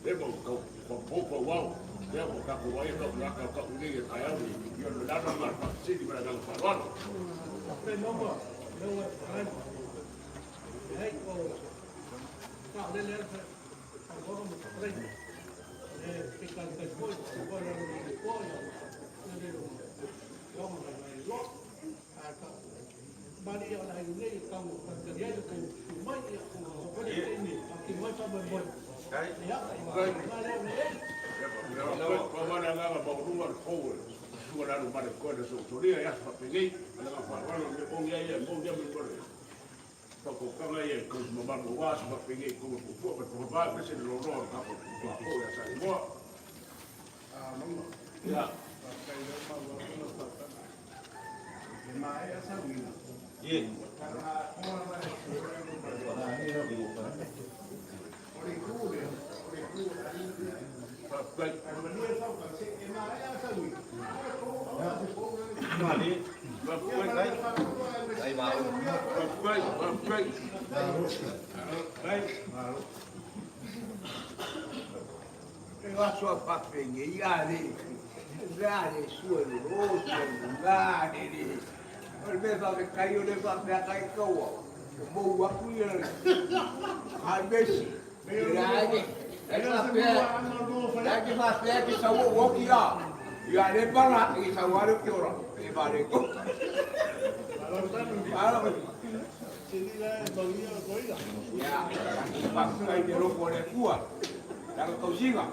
Le ma kau pa pa wau. Ia ko ka ko wai ka ka ka ka ule e kai au. Ia le lana ma fa sili ma la fa wa. Pe maua, leo e whai. Hei o ka le le fa fa mo ka prei. E ke ka ka ko ko la le ko ya. Le le lo ma mai lo. A ka mali o la nei ka ka ka ya ko mai ya ko ko le ni ka ki mai fa mo mo. Ya. Ma le le. Ia pa wa la nga ba lu wa ko wa la lu ma le ko le so so le ya fa pe nei. Ala fa wa le o ya ya mo ya mo mo. Pa ko ka ngai e ko ma ma wa sa pa pe nei ko ko ko ko ba pe se lo lo ka ko ko ko ya sa mo. Ia. Faafetai. Faafetai. Faafetai. Faafetai. E aso a faapegei a le a le sua le lo sua le la le le o le mea faafetai o le faapea kai kaua o mou aku ia a mesi le e faapea e ke faapea ke sau o oki la ia le pala i sau ale ke ora e vale ko ala ia faafetai le loko o le Atua lana tausiga.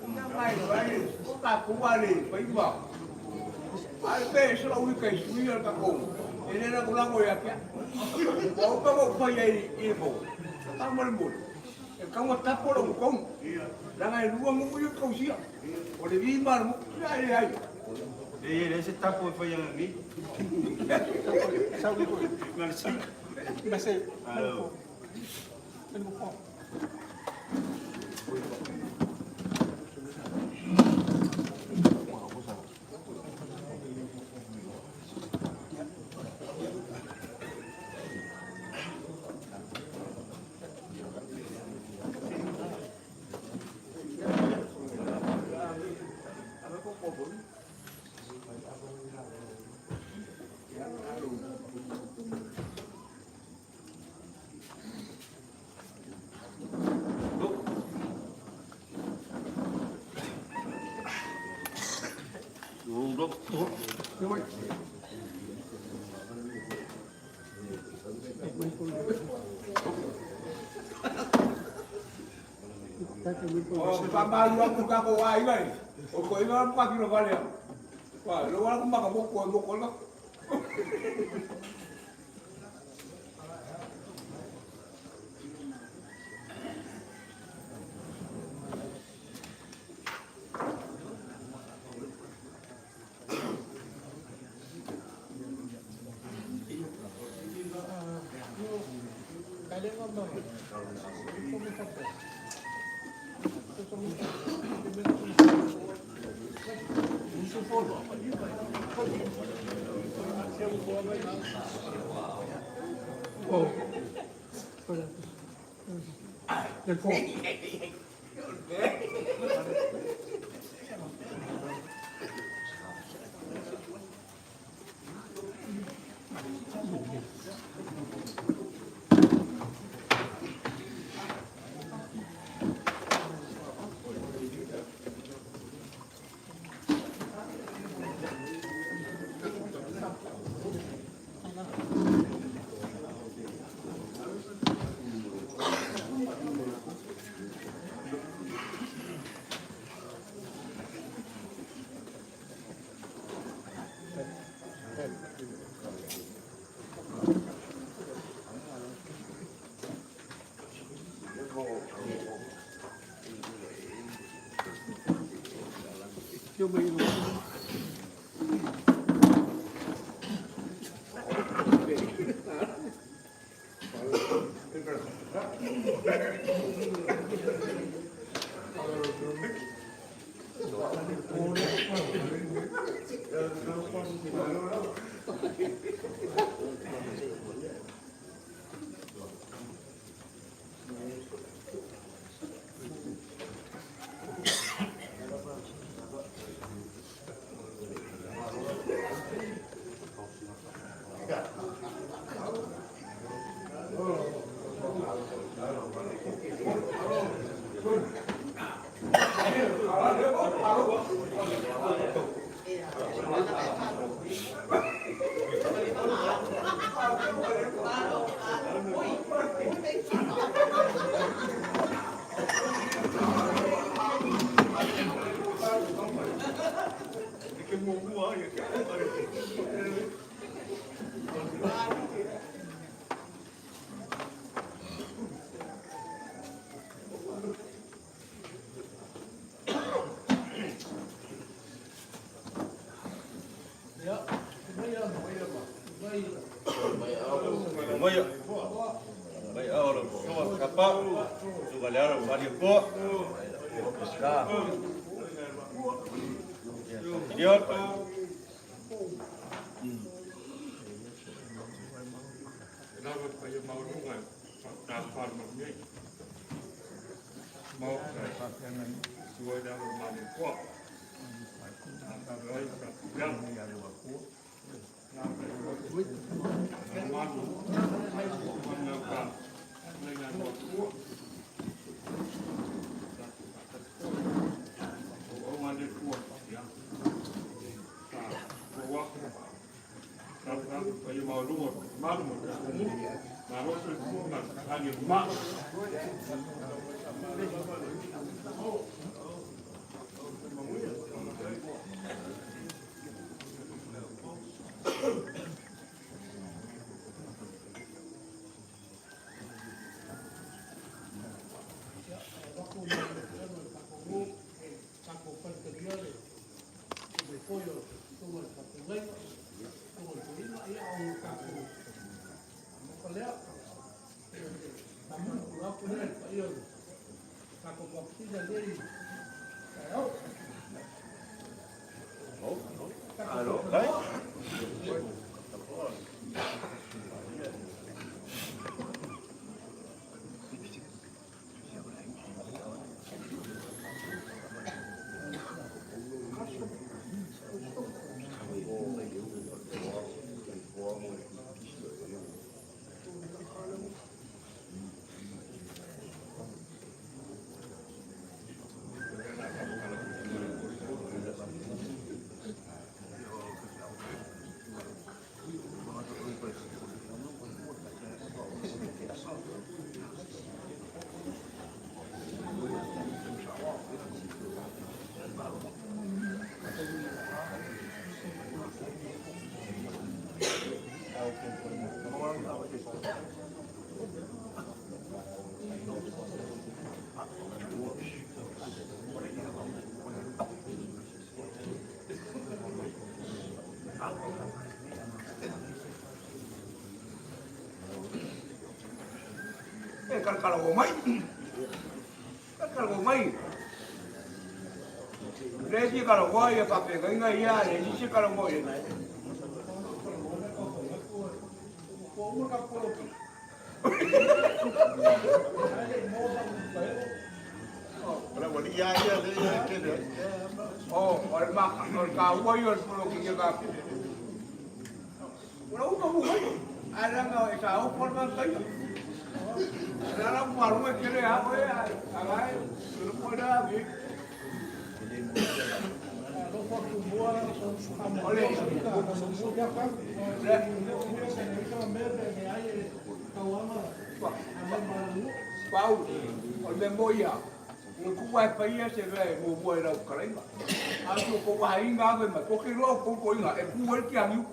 Ia mai mai o tatou ale faiva. Ale pe se lau kai sui al tatou. E le lagolago ia te au. Ua opa mo fai ai i mo. Ta mo le mo. E kau tapo lo kong. Langa e lua mo yo kausia. O le vi ma mo ia e ai. E le se tapo e fai ana ni. Sau ni ko. Na le sika. Mese. Alo. Mene ko. O pamalu aku ka ko ai vai. O ko iwa pa kilo vale. Wa lo wa ko maka mo ko mo ko la. Del fuoco. Io me lo Maia. Mai ao le soa kapa. Suka le ara mali ko. Ska. Idiot. Lava pa ia maualuga tafale nei. Maota e faapea sua i le alo o Malietoa. Ai ka ia. Manu. Mana ka. Lenga no tua. O o le tua ia. Sa o wa. Sa sa pa ia maualuga malu mo ka mu. Ma roso i ma ani ma. E kalakala o mai. Kalakala o mai. Le si kala o ia pape ngai ia le si kala o ia. O, o le ma o le ka ua ia le pulo ki ka. Ora u ka mu mai. Ara nga e sa o por ma kai. Ara mu aru e kele a o e a vai. No pode a vi. Ole. Pau, o le moia. O ku wai pa ia se ve mo mo era o karaima. A tu ko wai inga ve ma ko ke ro ko ko inga e ku wai ki angiu.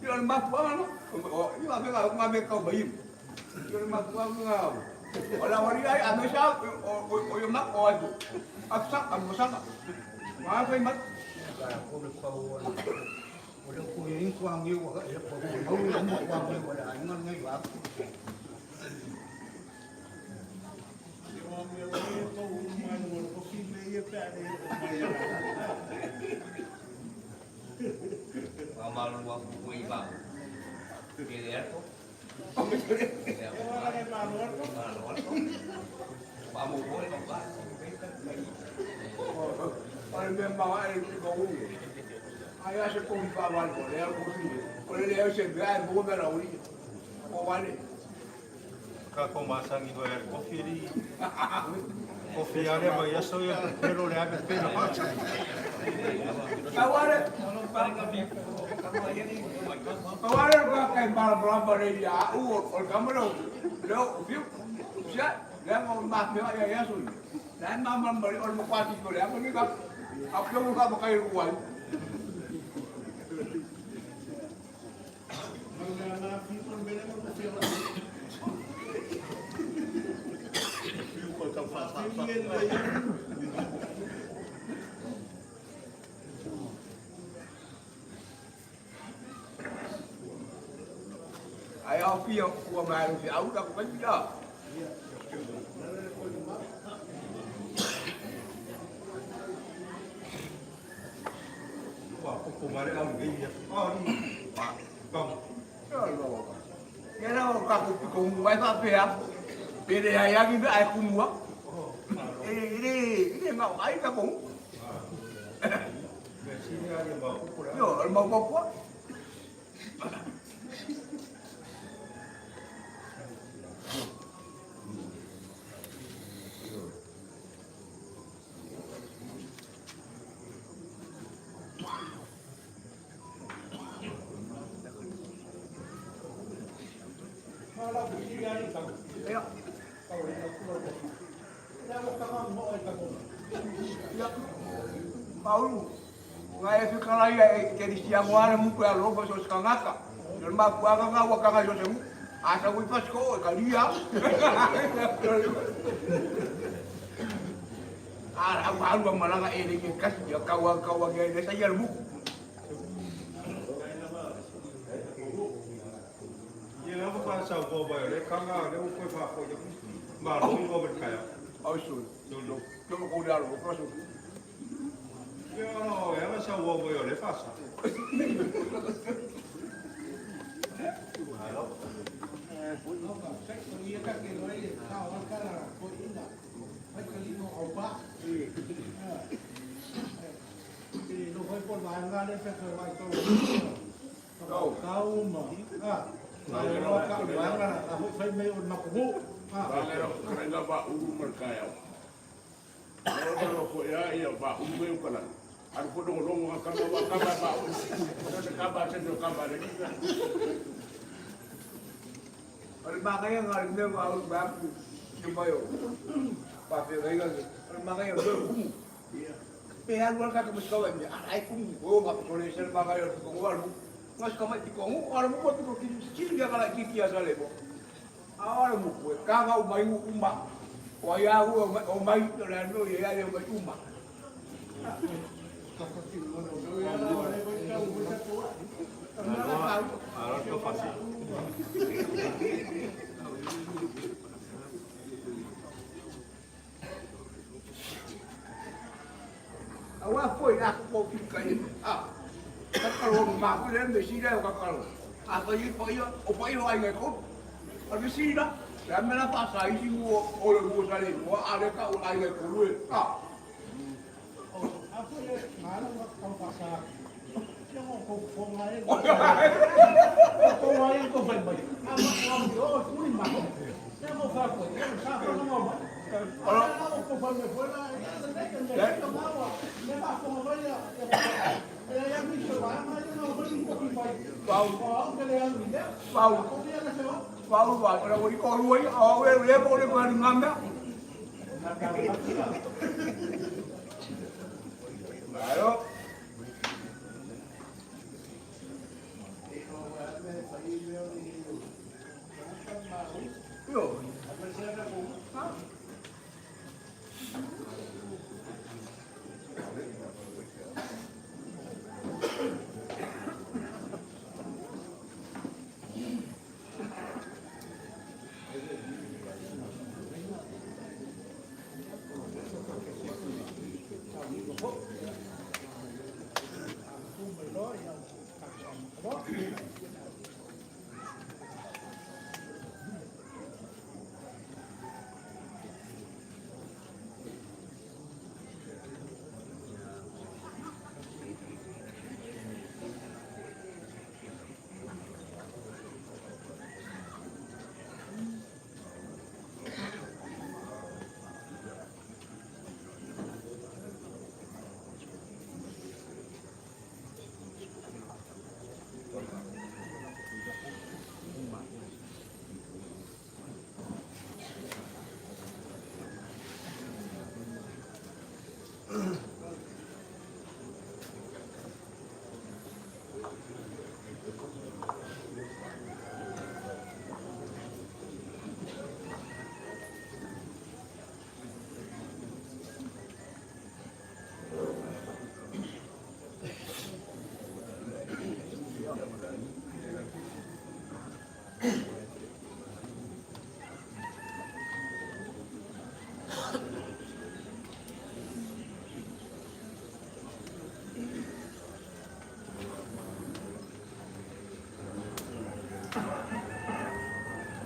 Ia le mafu ana. O ia ve ga ma me ka ba i. Ia le mafu ana. O la wari ai a me sa o o o yo ma o ai. A sa a mo sa. Ma fai ma. O le pau o le ko i ko angiu o ko ko mo ko angiu o le ainga ngai va. Famalulu atu foi i vao. Pe le ato. Malo foi ma pa. O le mea maga e le ko u. Ai a se ko fa va ko le ko si. O le le se mea e mo me la uri. O vale. Ka ko masangi hoi ale kofi ri. Kofi ale mai aso ia pelo le ave pelo. Kawale. Kawale ka kai mara mara le ya u o kamalo. Le o fiu. Sia, le mo ma me ya ya su. La ma ma ma o mo kwati ko le ko ni ka. A ko ka ka kai ruai. Ai au fia ua mai fi au ka ko ya. Ua koko mare au ngi ia. Oh ni. Pa. Kong. Yo lo. Ya na o ka ko ko mu ai fa pe a. Pe le ai aki ai ku mua. E e e ma ai ka ko. Me sini ale ma koko la. Yo, el mau ko. Ya. Ya. Paulu. Ngai e fikala ia e te risi a ngoana muku e alofa so skangaka. Yo ma kuanga nga wakanga so se mu. Asa ui pasko e kalia. Ara au alu malanga e le ke kasi ya kawa kawa ke le sa ya muku. Ia le fa sa go ba le kanga le u ko fa fo ia. Ma lo ngo ba kaya. Au su. Lo. Yo ko da lo ko so. Ia no, ia la sa go ba le fa sa. Valero karenga ba uru markaya. Ro ko ya ia ba uru me ukala. Ar ko do longo ka ba ka ba ba. Ko ka ba se do ka ba le. O le maka ia ngai me au ba ku. Ki ba yo. Pa fe ngai ga. O le maka ia do ku. Pe alu ka ka muska wa mi ai ku o ma ko le se maka ia ko ko alu. Mas ka mai ko ngu ala mu ko ko ki ki ya kala ki ki asa le bo. Ala mu ko ka ga u mai u ma. O ya u o mai o la no ya ya mai u ma. Alo to fasi. Awa foi a ko ki ka ni. Ah. Ka ka ro ma ko le me si le ka ka ro. A ka yi pa yo o pa yo ai ngai ko. A me si la. La me la pa sa i o o le mo sa le mo a le ka o ai ngai ko lu. Ah. Pau. Pau ba ka ro ko lu ai a o le mo le ko ni ngamba. Claro. Yo.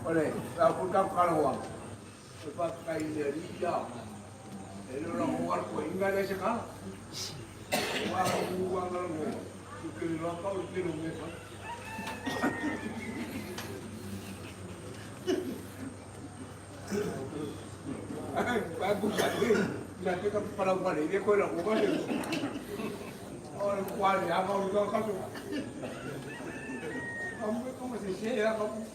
O le au tau kaloa. O faafetai i le Alii ia. E le o la o ala koe inga le se kala. O a ka u anga la ngo. Tu ke le ka o le lo me fa. Ai, pa ku sa te. Ya te ka para o le de ko la ko ka se. O le kwa le anga o ka ka so. Como como se se ya como.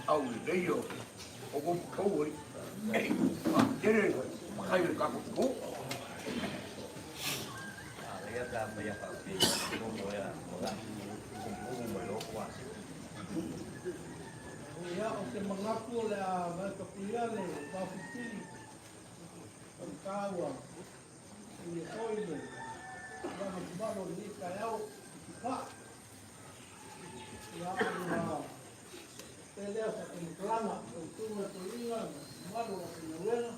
Aulelei o upu tou ai. Faatele matai o le tatou atunuu. Ia, ou te manatu o le a maea le vaofilifili o le taua i le foi le tulaga mamalu o lenei taeao i Puaa. Ia, ona faapea lea o se faamatalaga i lau Susuga i le Toeaina ma le mamalu o le aufaigaluega,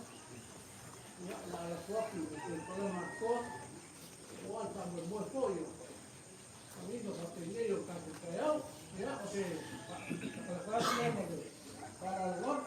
ia, o le a lafo atu i le taipolega atoa aua le faamoemoe foi o faaaliga faapenei o le tatou taeao. Ia, o se faatalata atu lea ma le faaaloalo lava.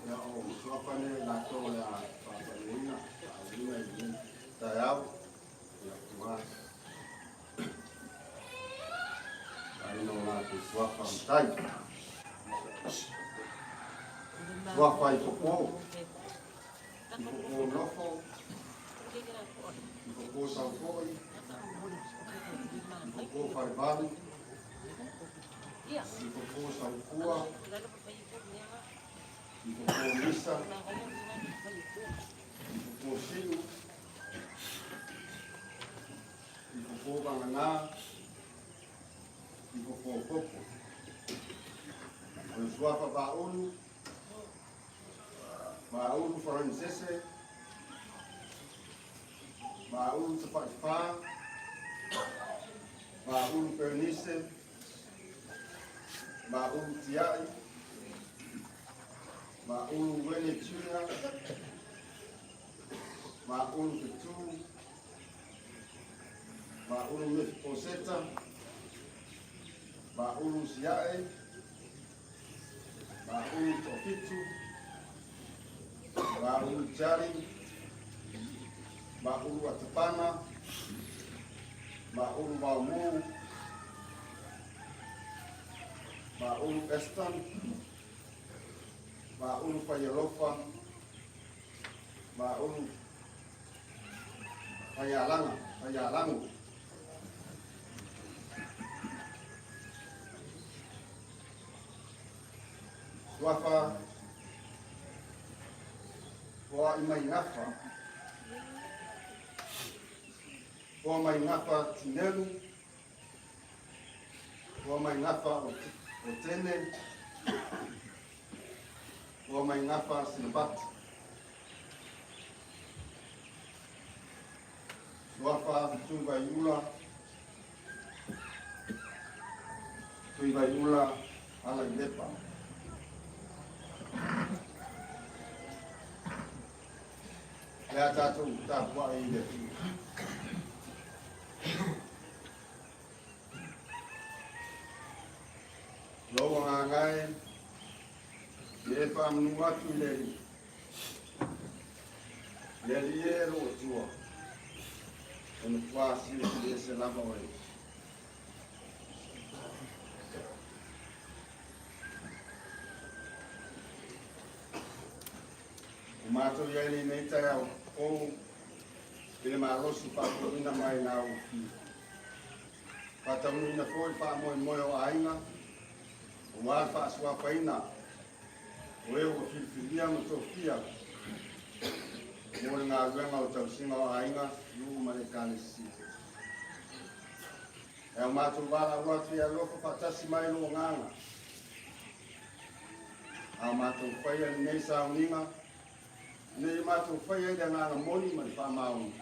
Ia, o suafa nei o latou o le a faapaiaina, faauiina i lenei taeao. Ia, ua aina o latou suafa matai. Suafa i Fofo, i Fofo nofo, i Fofo saufoi, i Fofo falevalu, i Fofo saufua, i Fofo misa, i Fofo siu, i Fofo vagana, i Fofo popo. O le suafa Vaaulu, Vaaulu Faranisese, Vaaulu Tafaifā, Vaaulu Perenise, Vaaulu Tiai, Vaaulu Wele Junior, Vaaulu Fetu, Vaaulu Mefiposeta, Vaaulu Siae, Vaaulu Toafitu, Vaaulu Jari, Vaaulu Atapana, Vaaulu Vaomu, Vaaulu Eston, Vaaulu Faialofa, Vaaulu Faialaga, Faialago. Suafa Toaimaigafa, Toamaigafa Tinelu, Toamaigafa Otene, Toamaigafa Sinavatu. Suafa Tuivaiula, Tuivaiula Alailepa. Le a tatou tapuai i le Atua. Lou agaga e, i e faamanu atu i le Alii. Le Alii e lou Atua, e matua silisili ese lava oe. Ua matou i ai lenei taeao fou i le malosi faafouina mai na ua faataunuuina foi le faamoemoe o aiga aua le faasuafaina o e ua filifilia ma tofia. Mo le galuega o tausiga o aiga, nuu ma le Ekalesia. E ao matou valaau atu ia alofa faatasi mai lou Agaga. A o matou faia lenei sauniga, ina ia matou faia i le agaga moni ma le faamaoni,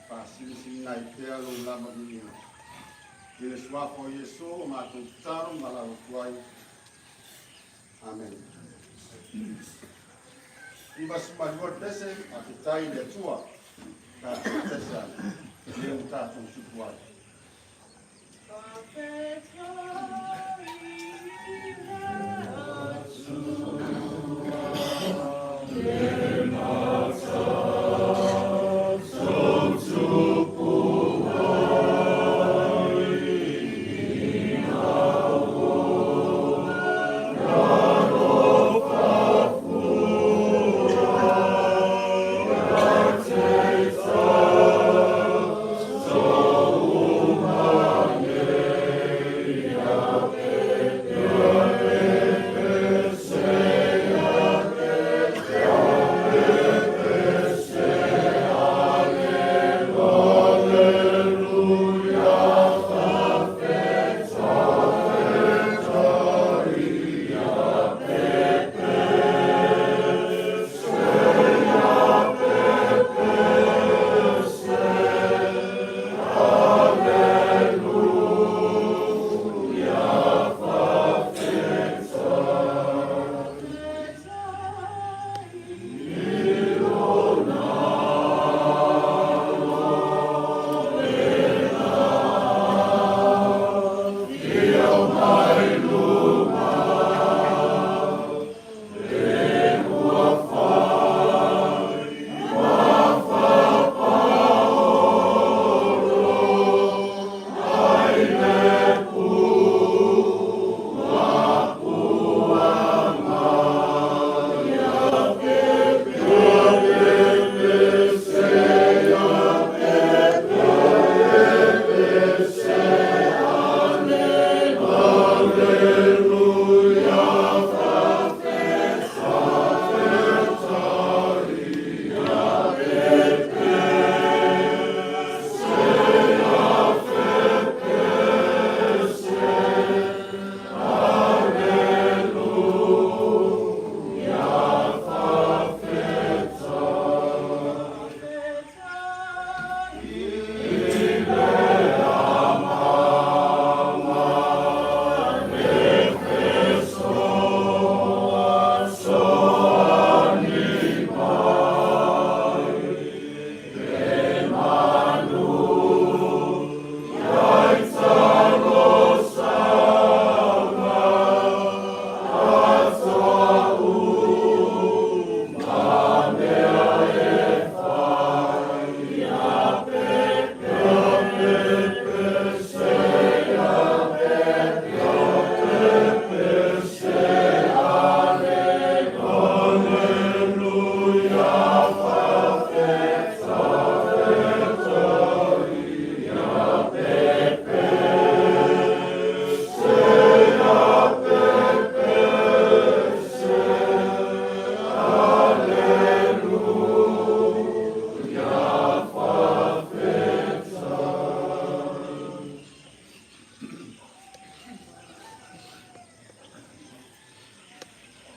faasilisiliina ai pea lou lava viiga. I le Suafa o Iesu o matou tatalo ma valaau atu ai. Amene. 92 le pese, faafetai i le Atua. Tatou pese ai, lea ua tatou tupu ai.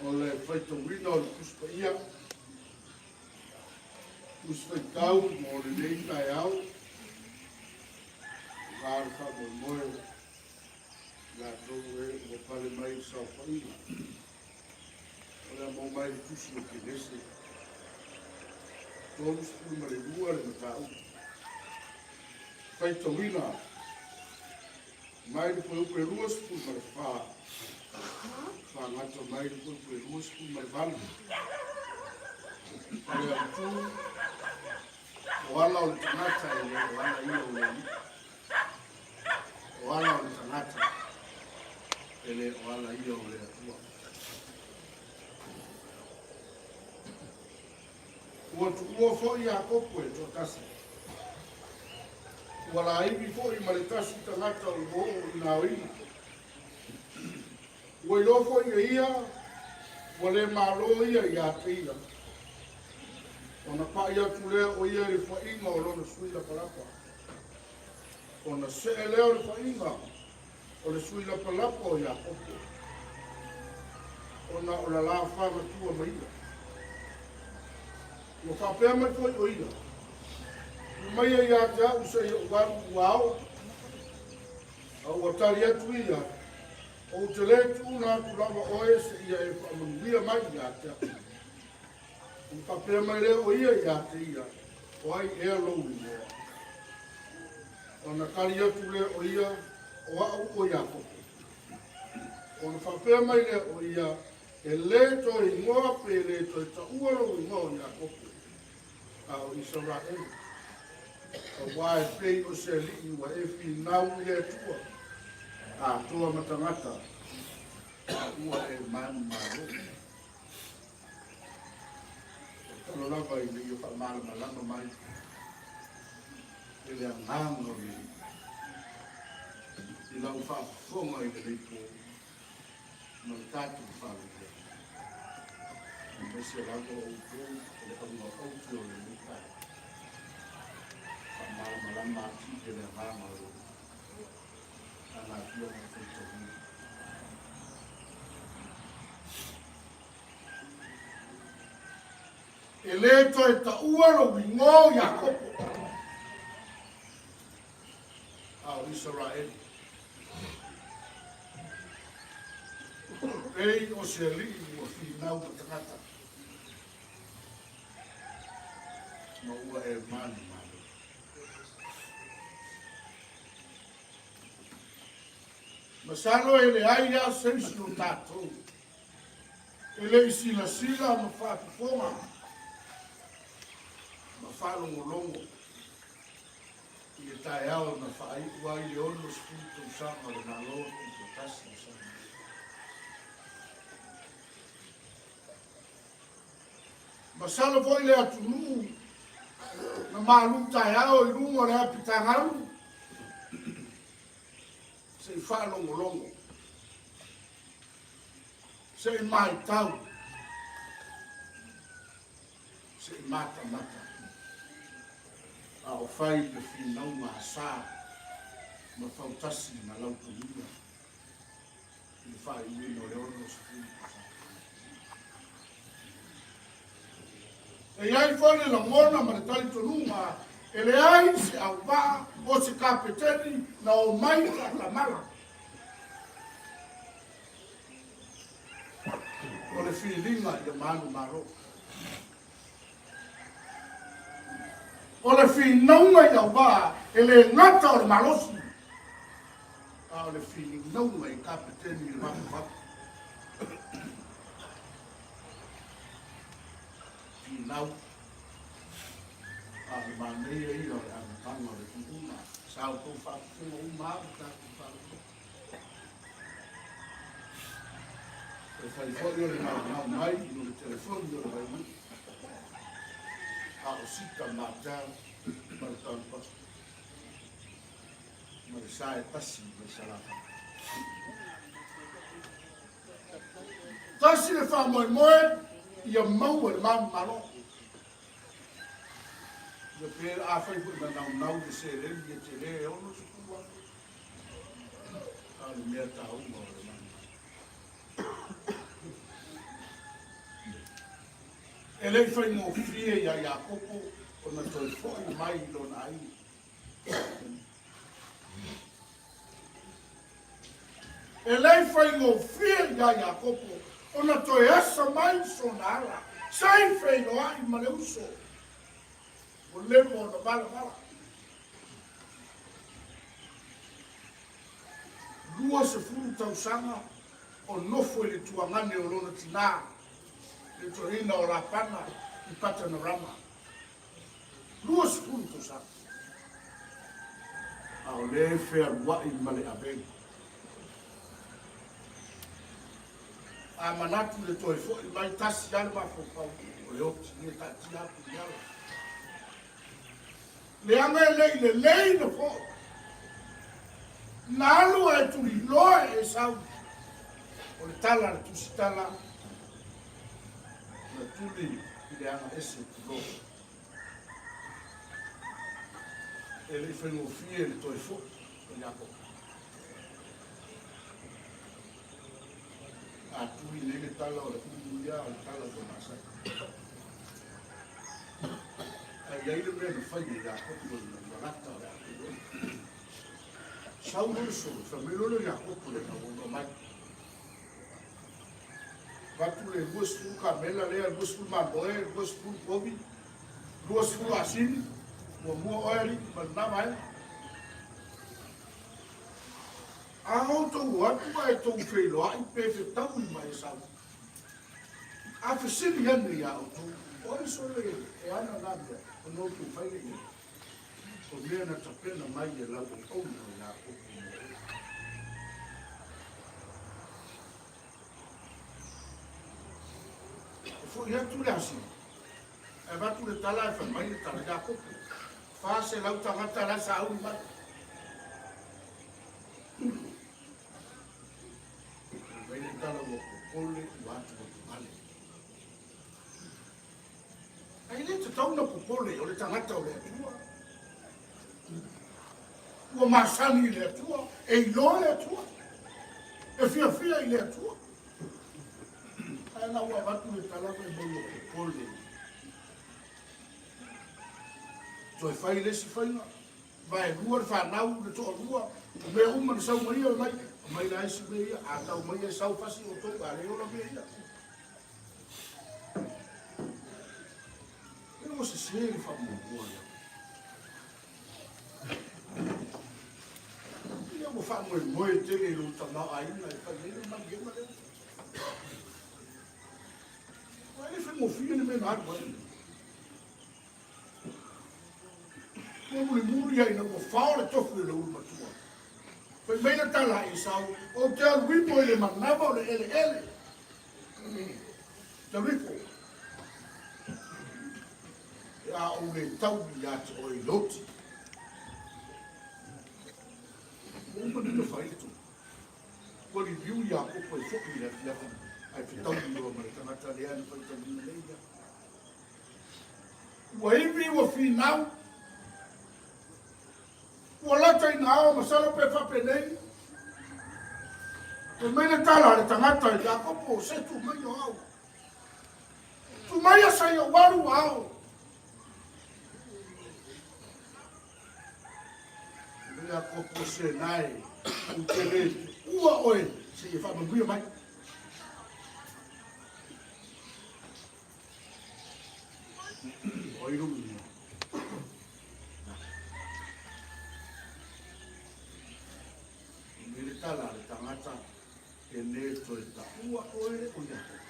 O le faitauina o le Tusi Paia, Tusi Faitau mo lenei taeao, aua le faamoemoe i latou e ua pale mai i le saofaiga. O le a maua mai le Tusi o Kenese, 32 le mataupu. Faitauina mai le fuaiupu e 24, faagata mai le fuaiupu e 28. O le autu, o ala o le tagata e le o ala ia o le Alii. O ala o le tagata e le o ala ia o le Atua. Ua tuua foi Iakopo e toatasi. Ua laivi foi ma le tasi tagata o ua oo i gaoiga. Ua iloa foi e ia, ua le malo ia ia te ia. Ona pa'i atu lea o ia i le faiga o lona sui lapalapa. Ona see lea o le faiga o le sui lapalapa o Iakopo, ona o la la favatua ma ia. Ua faapea mai foi o ia, Tuu maia ia te au seia ou alu ua ao. A ua tali atu ia, Ou te le tuuna atu lava oe seia e faamanuia mai ia te au. Ona faapea mai lea o ia ia te ia, O ai ea lou igoa? Ona tali atu lea o ia, O au o Iakopo. Ona faapea mai lea o ia, E le toe igoa pe le toe taua lou igoa o Iakopo, a o Isaraelu, auā e pei o se alii ua e finau i le Atua, atoa ma tagata, a ua e manumalo. O talo lava ina ia faamalamalama mai e le agaga o le Alii i lau faafofoga i lenei po ma le tatou faalogo, aemaise lava o outou o le auga aute o lenei taeao. Faamalamalama atili e le agaga o le Alii lana afioga faitauina. E le toe taua lou igoa o Iakopo, a o Isaraeli. Pei o se alii ua finau ma tagata, ma ua e manumalo. Masalo e leai lava se isi o tatou e le i silasila ma faafofoga ma faalogologo i le taeao na faaiu ai le 60 tausaga o le Malo Tutoatasi o Samoa. Masalo foi le atunuu na malu taeao i luga o le apitagalu se i faalogologo, se i maitau, se i matamata, a o fai le finauga a Sa ma Fautasi ma Lautogia i le faaiuina o le 60 tausaga. E i ai foi le lagona ma le talitonuga e leai se auvaa o se kapeteni na omai faatamala. O le filiga ia manumalo. O le finauga i auvaa e le gata o le malosi, a o le finauga i kapeteni i le vafevafe. Finau. A o le manaia ia o le amataga o le tuuga. Sa outou faafofoga uma lava le tatou faalogo. E fai foi o le naunau mai i le telefoni o le Vaimauga. A o Sita Martell ma le Town Gospel. Ma le sa e pasi mai Salafai. Tasi le faamoemoe ia maua le manumalo. Ia pe afai foi na naunau le seleni e tele e $60,000. A o le mea taua o le manumalo. E le i faigofie ia Iakopo ona toe foi mai i lona aiga. E le i faigofie ia Iakopo ona toe asa mai sona ala, se i feiloai ma le uso ua leva ona valavala. 20 tausaga o nofo i le tuagane o lona tinā, le toeaina o Lapana i Patanarama. 20 tausaga. A o lea e fealuai ma le avega. A manatu le toe foi mai tasi lava le mafaufau o le oti ia taatia atu i ala. Leaga e le i lelei na foi. Na alu ae tuliloa e Esau. O le tala a le Tusitala, na tuli i le aga ese tulou. E le i faigofie le toe foʻi o Iakopo. A tui nei le tala o le ulu ia o le tala ua masani. Ae i ai le mea na fai e Iakopo ina ua lata o le a feiloai. Sau loa le solo, fai mai loa lea o Iakopo i lana uo mai. Avatu le 20 kamela lea, 20 mamoe, 20 povi, 20 asini, muamua oe alii ma lena vaega. A outou o atu ae tou feiloai pe fetaui ma Esau, a fesili ane iā outou, o ai sole e ana na mea ona outou fai lea i ai? O mea na tapena mai e lau auauna o Iakopo mo oe. E foʻi atu le asini, ae avatu le tala ae fai mai le tala, Iakopo, 400 tagata la e sauni mai. Fai mai le tala ua popole ua atuatuvale. Ae le tatau na popole o le tagata o le Atua. Ua masani i le Atua, e iloa le Atua, e fiafia i le Atua. Ae na ua avatu le tala fai mai ua popole. Toe fai le isi faiga, vaelua le fanau, le toalua, o mea uma na sau mai ia mai, mai la isi mea ia, a tau mai e sau fasi outou, a le ola mea ia. E ua sese le faamuamua lea. Ia ua faamoemoe tele i lou tamaoaiga e fai ai le maliega lea. Ua le faigofie le mea na alu ai. Ua mulimuli ai ina ua fao le tofi o le ulu matua. Fai mai le tala a Esau, ou te alu ifo i le manava o le eleele. Te alu ifo. E a ou le taui ia te oe i Loti. Ua uma ni na fai le tupu. Ua liliu Iakopo e foʻi i le afiafi ae fetaui loa ma le tagata lea na faitauina nei ia. Ua ivi ua finau. Ua lata ina ao masalo pe faapenei. Fai mai le tala a le tagata i Iakopo, se tu mai o au. Tu mai a sai o walu ao. Le Iakopo se nae, u te le ua oe, se i faamanuia mai. O ai lou igoa? I le tala a le tagata e lē toe taua oe o Iakopo.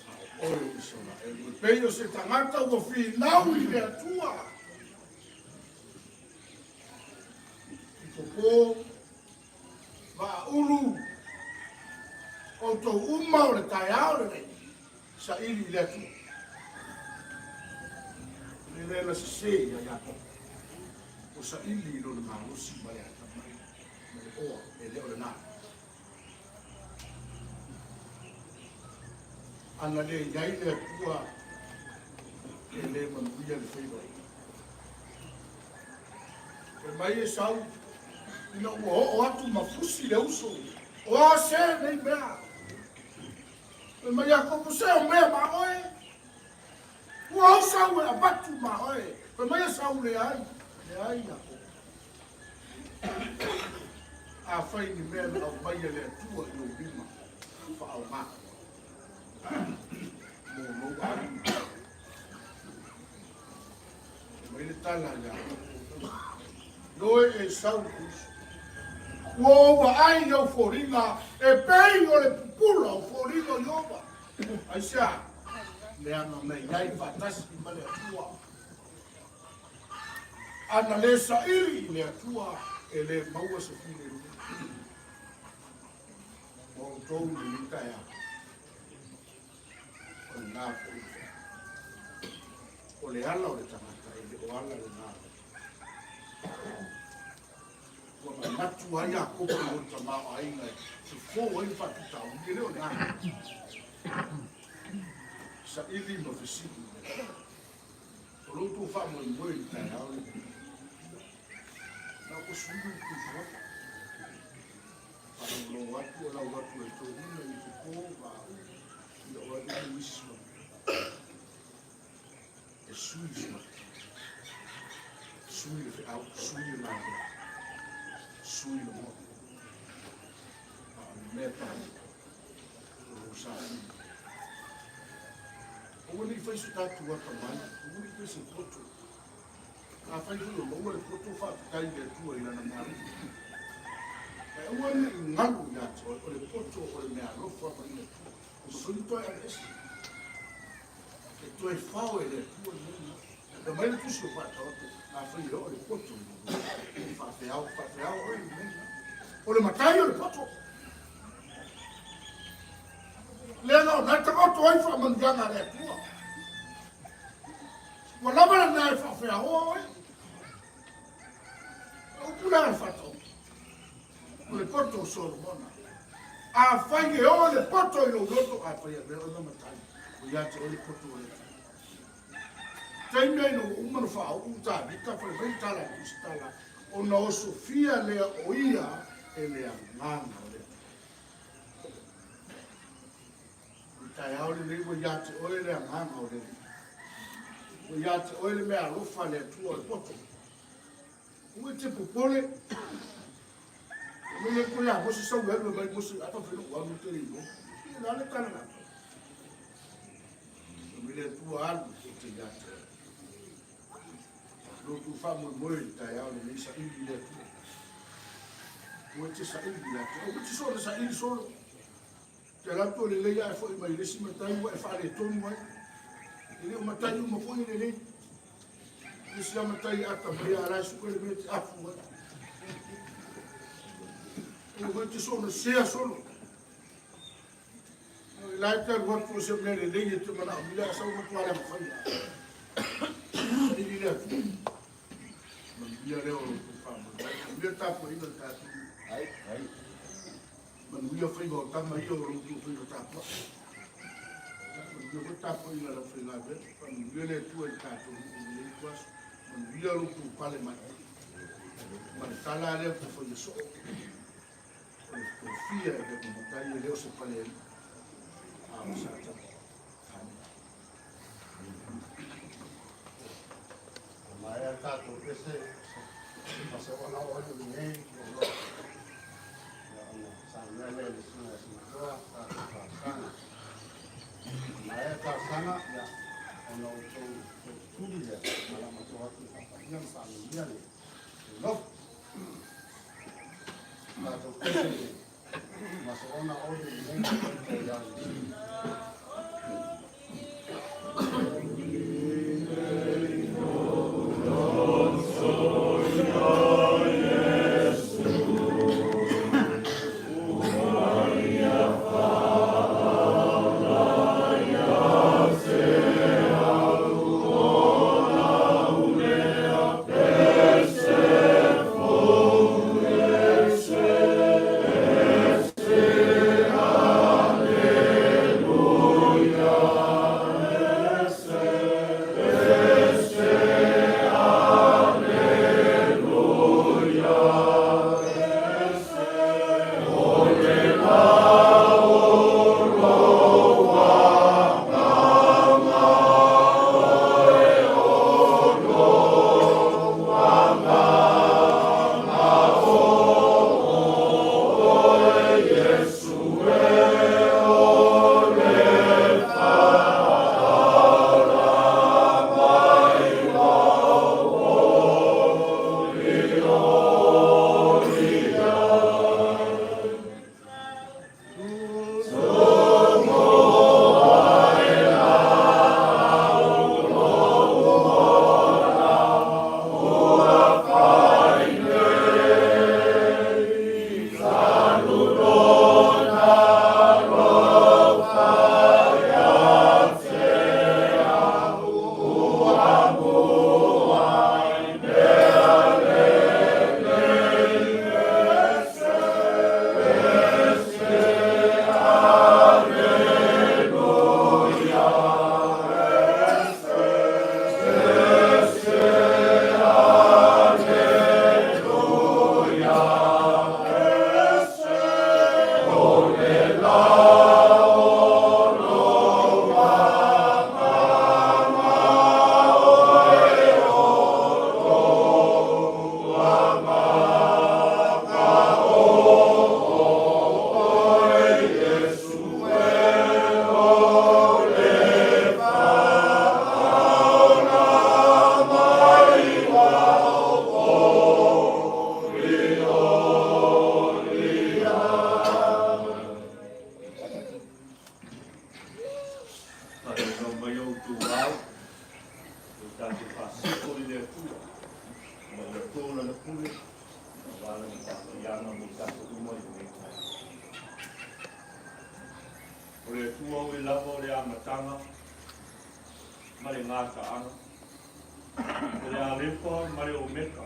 A o oe o Isaraelu, e pei o se tagata ua finau i le Atua. I popo Vaaulu, outou uma o le taeao lenei, saili i le Atua. Le lea na sese ia Iakopo, ua saili i lona malosi ma le atamai ma le oa, e le o lena. Ana le i ai le Atua, e le manuia le faiva. Fai mai Esau, ina ua oo atu ma fusi le uso, o a se nei mea? Fai mai Iakopo, se o mea ma oe. Ua au sau e avatu ma oe. Fai mai Esau, leai, leai Iakopo. Afai ni mea na aumai e le Atua i ou lima, faaaoga mo lou aiga. Mai le tala ia Ioe Esau uso. Ua ou vaai i ou foliga e pei o le pupula o foliga o Ieova. Aisea? Leaga na i ai faatasi ma le Atua. Ana le saili i le Atua, e le maua se filemu. O outou lenei taeao. O lena foi le fai. O le ala o le tagata e le o ala lena. Ua manatu ai Iakopo i lona tamaoaiga e fofo ai le faafitauli, e le o lena. Saili ma fesili. O lo outou outou faamoemoe i le taeao lenei. Na ua sui le tufuata. Faalogologo atu o lau atu e toeaiina i Fofo ma Auu, ia o ai isi suafa. E sui suafa. Sui le feau, sui le galuega, sui le moa. A o le mea taua, o lou sailiga. Aua ne i fai so tatou atamai, aua ne i fai se poto. Afai foi o maua le poto, faafetai i le Atua i Lana malo. Ae aua ne i galu ia te oe, o le poto o le meaalofa mai le Atua. Ua mafai ona toe aveese. E toe fao e le Atua le mea lena. Fai mai le Tusi o Faataoto, afai e oo le poto i lou loto, faafeao, faafeao oe i le mea lena. O le matai o le poto. Lea na ona e taoto ai faamanuiaga a le Atua. Ua lava lena e faafeaoa oe. O upu lea a le Faataoto. O le poto o Solomona. Afai e oo le poto i lou loto, afai e avea oe ma matai, ua ia te oe le poto o le Atua. Taimi ai na ua uma ona faauu Tavita, fai mai le tala a le Tusitala, ona osofia lea o ia e le Agaga o le Atua. O le taeao lenei ua ia te oe le Agaga o le Alii. Ua ia te oe le meaalofa a le Atua o le poto. Aua e te popole. Ua le toe ia Mose sau e alu e mai Mose, a faafei lou alu te le iloa. Ia la le tala na. Fai mai le Atua alu ou te ia te oe. Lo tu faamoemoe i le taeao lenei saili i le Atua. Ua te saili i le Atua. Aua te soona saili solo. Te alu atu o lelei ae foi mai le isi matai ua e faaletonu ai. E le o matai uma foi e lelei. Isi lava matai e ata mai a la e sue le mea e te afu ai. Aua foi te soona sea solo. O la e te alu atu o se mea lelei e te manaomia ae sau matua leaga fai lava. Saili le Atua. Manuia lea o lo outou faamoemoe. Manuia le tapuaiga a le tatou nuu. Manuia faiva o tama ia o lo outou faiva tapuai. Manuia foi tapuaiga a le aufaigaluega. Faamanuia le Atua i le tatou nuu i lenei ituaso. Manuia lo outou pale mai. Ma le tala lea ou te faia soo. O le tofia e avea ma matai e le o se palealii, a o Satani. Amene. Ua maea le tatou pese ma se ona oo i lenei o lo ia ona saunoa lea i le susuga ia Sinatoa tatou talosaga. Ua maea le talosaga ia ona outou tootutuli lea ma la matou atu e faapaia ma faamanuia le lofu. Tatou pese lenei ma soona oli lenei o lo tatou faasiko i le Atua ma ia to lana pule aua lana faapaiaga mo i tatou uma i lenei taeao. O le Atua oe lava o le amataga ma le gataaga, o le Alefa ma le Omeka.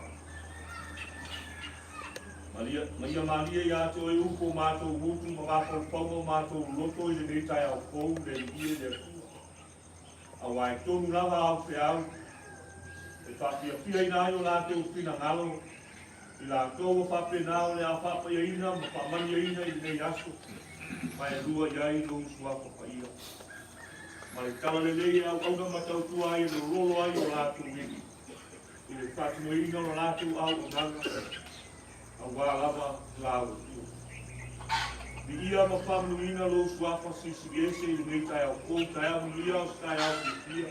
Malia, ma ia malie ia te oe upu o matou gutu ma mafaufauga o matou loto i lenei taeao fou le Alii e le Atua. Aua e tonu lava au feau e faafiafiaina ai o latou finagalo i latou ua faapena o le a faapaiaina ma faamanuiaina i lenei aso ma e lua i ai lou suafa paia. Ma le talalelei e auauna ma tautua ai e lololo ai o latou ivi i le faatinoina o la latou auaunaga aua lava lau Atua. Viia ma faamanuiina lou suafa silisili ese i lenei taeao fou, taeao manuia o se taeao fiafia,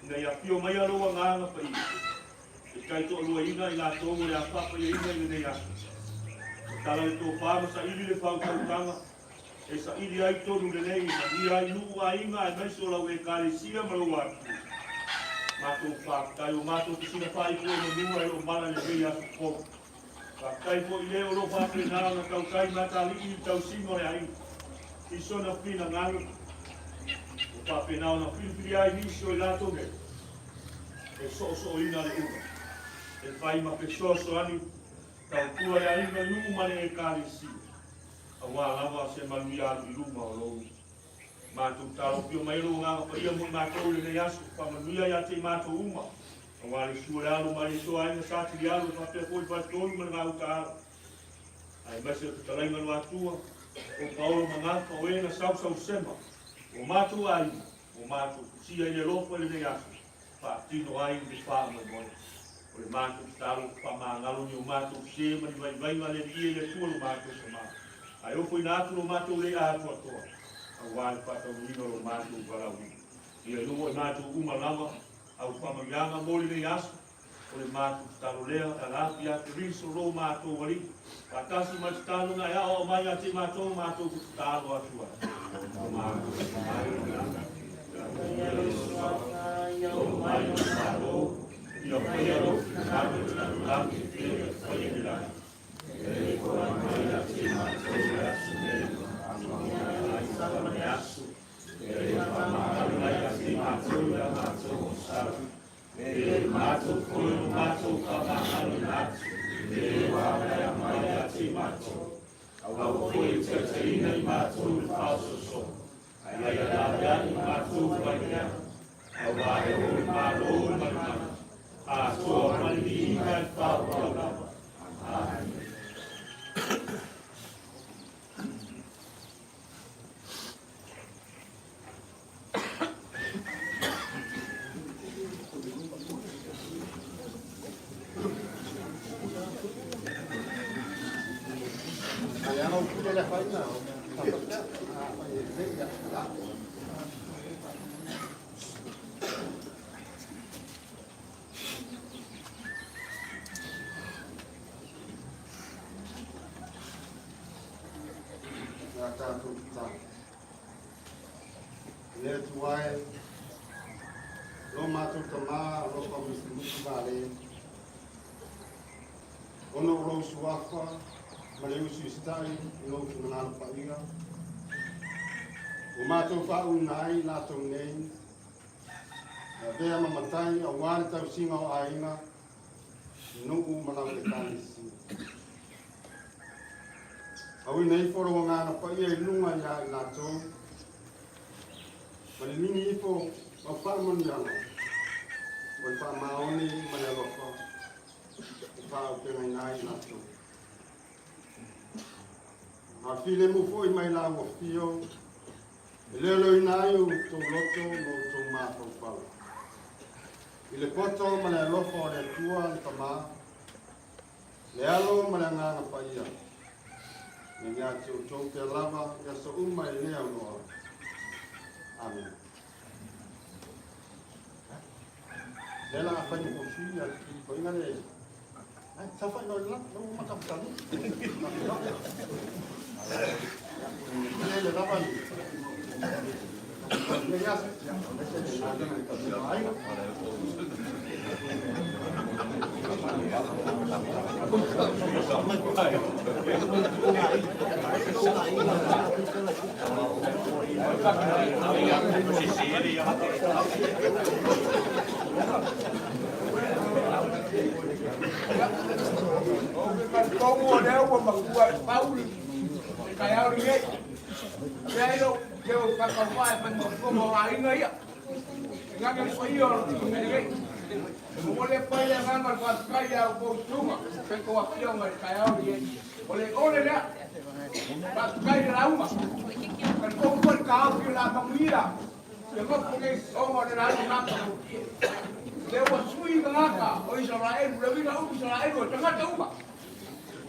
ina ia afio maia lou Agaga Paia e taitoaluaina i latou o le a faapaiaina i lenei aso. Tatala le tofa ma saili le faautautaga e saili ai tonu lelei e manuia ai nuu, aiga aemaise o lau Ekalesia ma lou atunuu. Matou faafetai ua matou tasina faaipu e manua e loo mala i lenei aso fou. Faafetai foi i le o loo faapena ona tautai ma atalii i le tausiga o le aiga i sona finagalo ua faapena ona filifilia ai nisi o i latou nei e soosooina le ula e fai ma fesoasoani tautua le aiga i nuu ma le Ekalesia aua lava se manuia alu i luma o lou matou talo. Afio mai lou Agaga Paia mo i matou i lenei aso, faamanuia ia te i matou uma, aua le susu o le alo ma le soa aiga sa tilialo e faapea foi le faletolu ma le gauta alo. Aemaise o fetalaiga Luatua, o Paolo Magafa, o e na sausausema, o matou aiga, o matou tusia i le alofa i lenei aso, faatino ai le faamoemoe. O le matou tatalo, faamagalo ni o matou sē ma ni vaivaiga a le Alii e le Atua lo matou Tama. Ae ofoina atu lo matou le atoatoa, aua le faataunuuina o lo matou valaauina. Ia iloa i matou uma lava au faamanuiaga mo lenei aso, o le matou tatalo lea, e ala atu ia Keriso lo matou Alii. Faatasi ma le tatalo na e aoao mai ia te matou, matou te tatalo atu ai. Lo matou Tama i le lagi, ia lou suafa, ia oo mai lou Malo, ia faia lou finagalo i le lalolagi e pei ona faia i le lagi. E toa mai ia te matou le aso nei, faamanuia ai ma le aso, e faamagalo mai ia te matou i a matou osau. E matou foi o matou faamagaloina atu, e ua mai ia te matou. Aua foi e taitaiina i matou i le faaosoosoga, a ia laveai i matou mai le aga, aua e ou le Malo ma le mana, atoa ma le viiga i le faavavau lava. Amene. Ia tatou tatalo. Le Atua e, lo matou Tama alofa musumusu vale, ona o lou suafa ma le usiusitai i lou finagalo paia, ua matou faauuina ai i latou nei, e avea ma matai aua le tausiga o aiga, nuu ma lau Ekalesia. Auina ifo lou Agaga Paia i luga ia i latou, ma liligi ifo lau faamanuiaga o le faamaoni ma le alofa e faaaupegaina ai i latou. A o le filemu foi mai lau afio, e leoleoina ai outou loto ma outou mafaufau. I le poto ma le alofa o le Atua le Tama, le Alo ma le Agaga Paia, e ia te outou pea lava i aso uma e le aunoa. Amene. Le la fai mo sui a ko inga le ai sa fai no la no ma ka tanu. Le le lava ni. Le ya. Ai. O ke talitonu o lea ua matua i pau le taeao lenei. Leai lou leo faatauvaa e fai ma fofoga o aiga ia. E gata le paia o le tuuga lenei. E momoli atu ai le agaga o le faafetai i a outou susuga ma outou afioga i le taeao lenei. O le ole lea. Faafetai i le lauga. Talitonu foi le taofi o le a manuia le motu nei ona o le lauga matagofie. Lea ua sui tagata o Isaraelu, le uiga upu Isaraelu o tagata uma.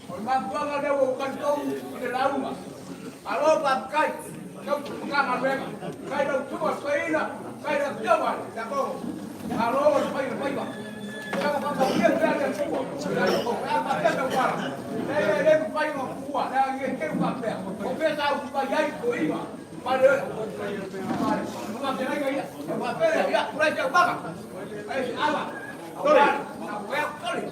O le mafuaaga lea ua ou talitonu i le lauga. Malo faafetai, tausi Matagaluega, faafetai lau Susuga i le Toeaina, faafetai i le Afioga i le Tiakono. Malo le fai o le faiva. Saga faamanuia pea le Atua i a outou pe a faapea sau tala. Leai e le mafai ona tuua leaga ne i te i ua faapea, o fea sa usu mai ai toeaiina ma le faafeagaiga ia. Ona faapea lea, ia tulai se aumaga, ai se ava, aua le toli.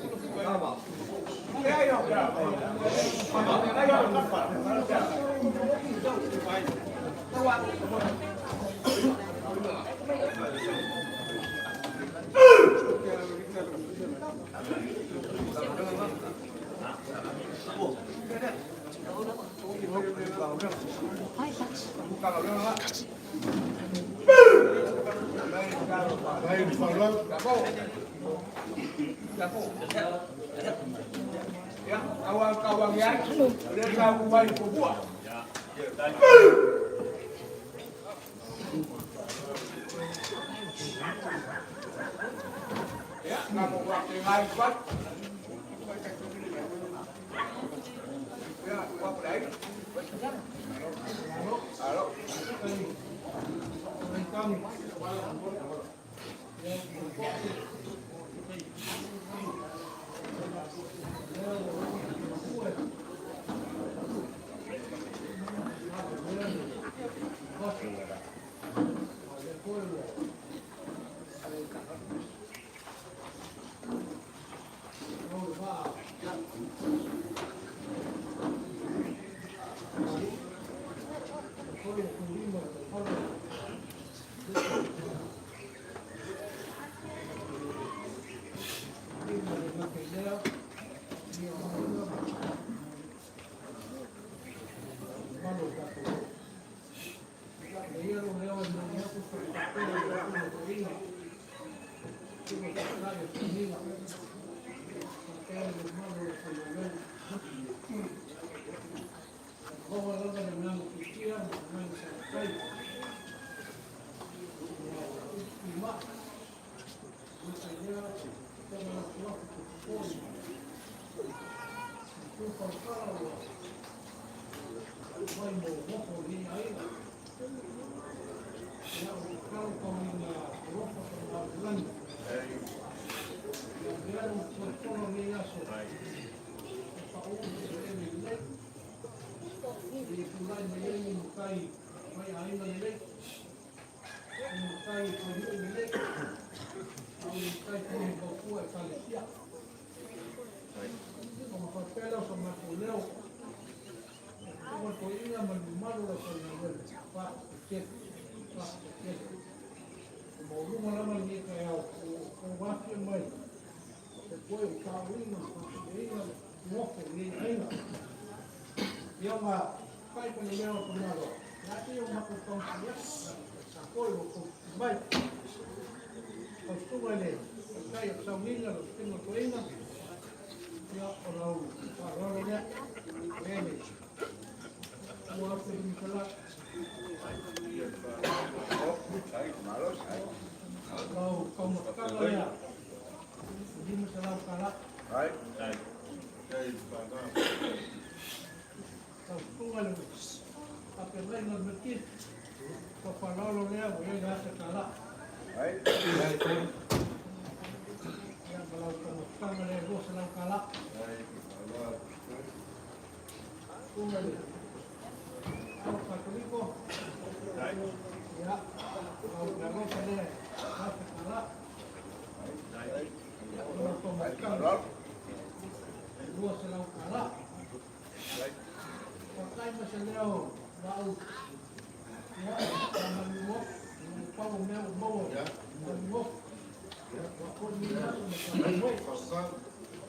foi lenei aso ma tatou ai.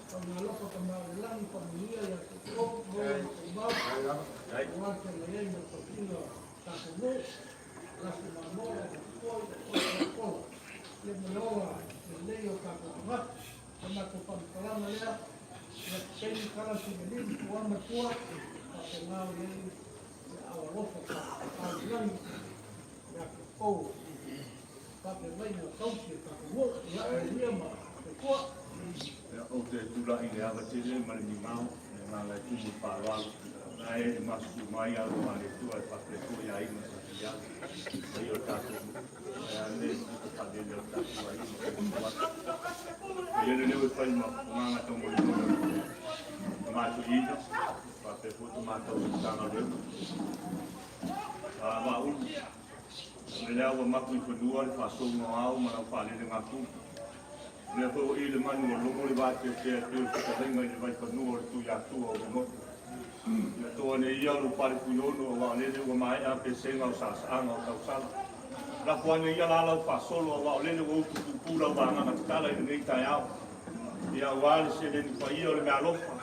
Faamalofa Tama o le Lagi, faamanuia ia te outou, maua lo outou mau, aua le feagai ai ma le tausiga o tatou nuu, lasi Malo, le Asotoa, le Ola, ia ma le ola lelei o tatou tagata. O le matou faamatalaga lea, ia taimi tala simelili tua ma tua, faapena o i ai le aao alofa o le lagi ia te outou faafeagaiga tausi o tatou nuu. Ia manuia ma soifua. Ia, ou te tulai i le ava tele ma le migao, le agaga e tumu i le faaaloalo, ae e masusu mai au ma le Atua e faapea foi aiga sa filiala, paia o le tatou nuu, ae a le upu faalele o le tatou aiga ma faiga atu. E ia le leo e fai ma agaga taumolimoli o matuiina, faapea foi tama tausi Matagaluega. A Vaaulu, o le lea ua mapu i fanua le faasouga o ao ma lau faalele gafu. O lea foi ua i le manu o logo le vateatea e pei o le fetalaiga i le vaifanua o le Tuiatua o Lenoto. Ia toa nei ia lou fale Fuiono aua o lele ua maea pesega o saasaaga o tausala. Lafo ane ia la lau faasolo aua o lele ua utu puupuu lau vagaga tatala i lenei taeao. Ia aua le seleni paia o le meaalofa.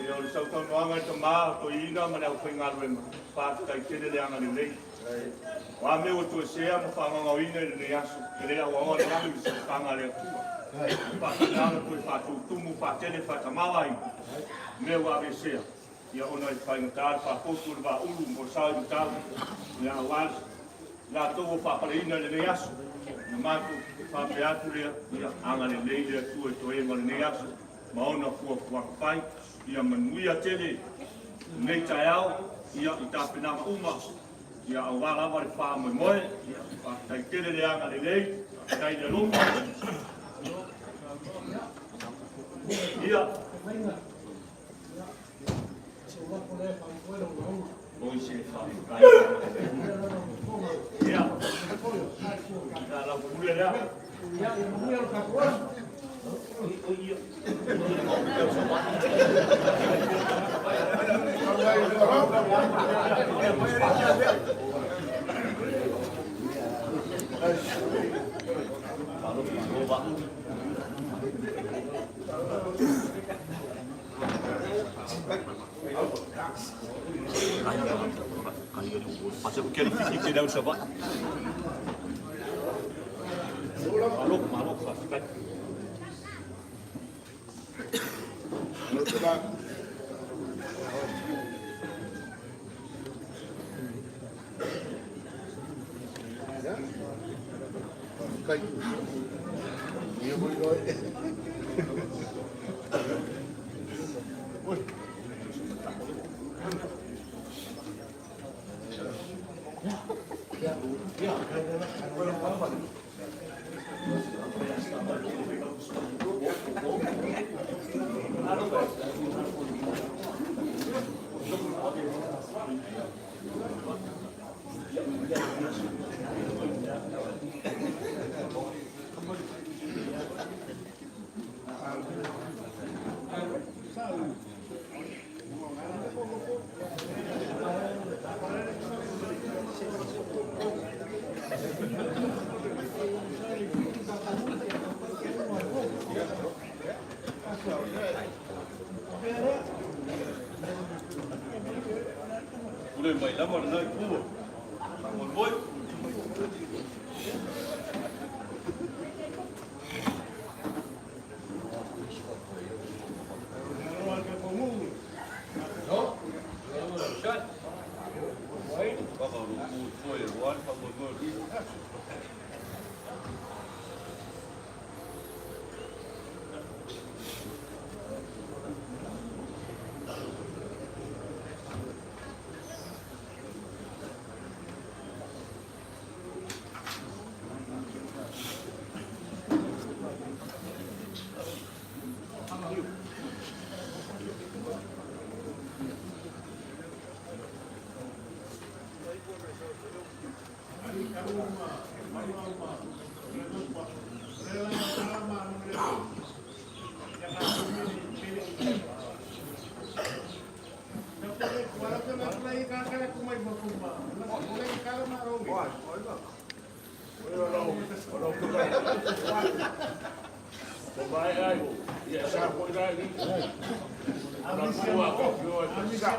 Ia o le sausaunoaga i le tama o toeaina ma le aufaigaluega, faafetai tele le agalelei. O a mea ua toesea ma faagaogaoina i lenei aso, e le auaoa le lagi i se paga a le Atua. E faapena ona toe faatutumu faatele faatamaoaiga mea ua aveesea, ia ona e faigata le faafotu o le vaaulu mo le sao i matau, ia aua latou ua faapaleina i lenei aso. Na matou faapea atu lea, ia agalelei le Atua i toega o lenei aso ma ona fuafuaga fai, ia manuia tele lenei taeao, ia i tapenaga uma, ia aua lava le faamoemoe. Ia faafetai tele le agalelei, faafetai le alofa. Ia. Oi se faafetai. Ia. Ia lau pule lea. Oi ia. Malo, malo, faafetai. Pule mai lava lena i tua. Faamoemoe. Ua maea ai o. Ia e sa foi la i. Ona tua ko pio e sa.